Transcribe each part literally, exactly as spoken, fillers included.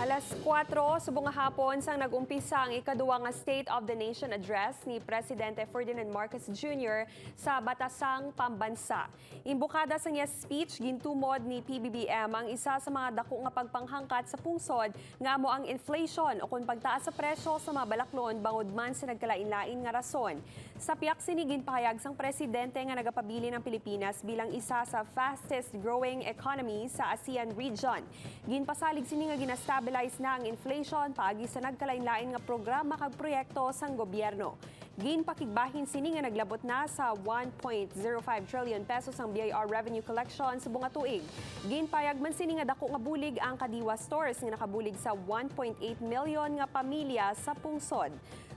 Alas kuwatro subong nga hapon sang nag-umpisa ang ikaduwa nga State of the Nation Address ni Presidente Ferdinand Marcos Junior sa Batasang Pambansa. Imbukada sang iya speech, gintumod ni P B B M ang isa sa mga dako nga pagpanghangkat sa pungsod nga amo ang inflation o kon pagtaas sa presyo sa mga balaklon bangod man sa nagkalain-lain nga rason. Sa pihak sini, ginpahayag sang presidente nga nagapabilin ang Pilipinas bilang isa sa fastest growing economy sa ASEAN region. Ginpasalig sini nga gina-stabilize na ang inflation paagi sa nagkalain-lain nga programa kag proyekto sang gobyerno. Ginpakigbahin sini nga naglabot na sa one point zero five trillion pesos ang B I R revenue collection subong nga tuig. Ginpahayag man sini nga dako nga bulig ang Kadiwa Stores nga nakabulig sa one point eight million nga pamilya sa pungsod.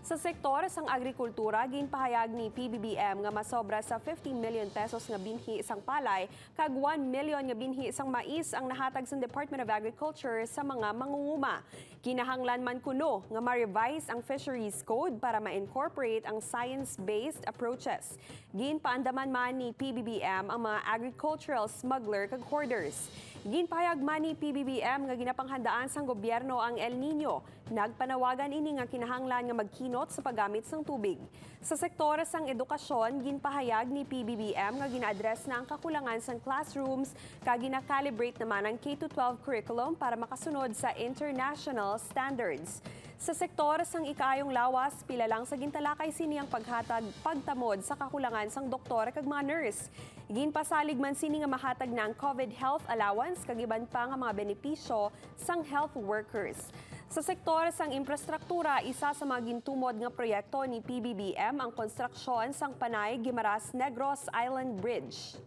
Sa sektor sang agrikultura, ginpahayag ni P B B M nga masobra sa fifty million pesos nga binhi sang palay kag one million nga binhi sang mais ang nahatag sang Department of Agriculture sa mga mangunguma. Kinahanglan man kuno nga ma-revise ang Fisheries Code para ma-incorporate ang science-based approaches. Ginpaandaman man ni P B B M ang mga agricultural smuggler kag hoarders. Ginpahayag man ni P B B M nga ginapanghandaan sang gobyerno ang El Niño. Nagpanawagan ini nga kinahanglan nga magkinot sa paggamit sang tubig. Sa sektor sang edukasyon, ginpahayag ni P B B M nga gina-address na ang kakulangan sang classrooms kag gina-calibrate naman ang K to twelve curriculum para makasunod sa international standards. Sa sektor sang ikaayong lawas, pila lang sa gintalakay sini ang paghatag pagtamod sa kakulangan sang doktor kag mga nurse. Ginpasalig man sini nga mahatag na ang COVID health allowance kag iban pa nga mga benepisyo sang health workers. Sa sektor sang infrastruktura, isa sa mga gintumod nga proyekto ni P B B M ang konstruksyon sang Panay Guimaras Negros Island Bridge.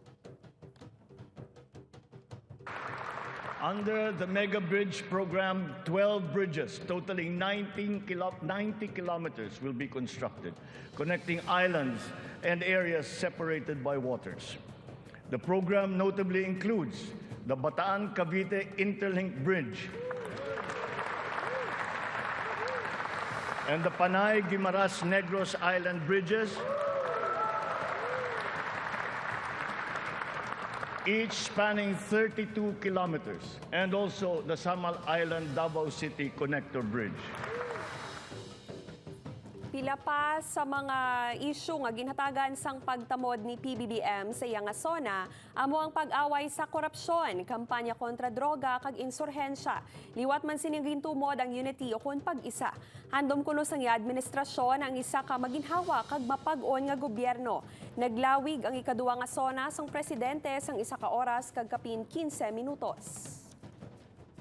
Under the Mega Bridge Program, twelve bridges totaling nineteen kilo-, ninety kilometers will be constructed, connecting islands and areas separated by waters. The program notably includes the Bataan-Cavite Interlink Bridge and the Panay Guimaras Negros Island Bridges, each spanning thirty-two kilometers, and also the Samal Island Davao City Connector Bridge. Pila pa sa mga isyu nga ginhatagan sang pagtamod ni P B B M sa iya nga SONA amo ang pag-away sa korupsyon, kampanya kontra droga kag insurhensya. Liwat man sini gintumod ang unity ukon pag-isa. Handom kuno sang iya administrasyon ang isa ka maginhawa kag mapag-on nga gobyerno. Naglawig ang ikaduha nga SONA sang presidente sang isa ka oras kag kapin kinse minutos.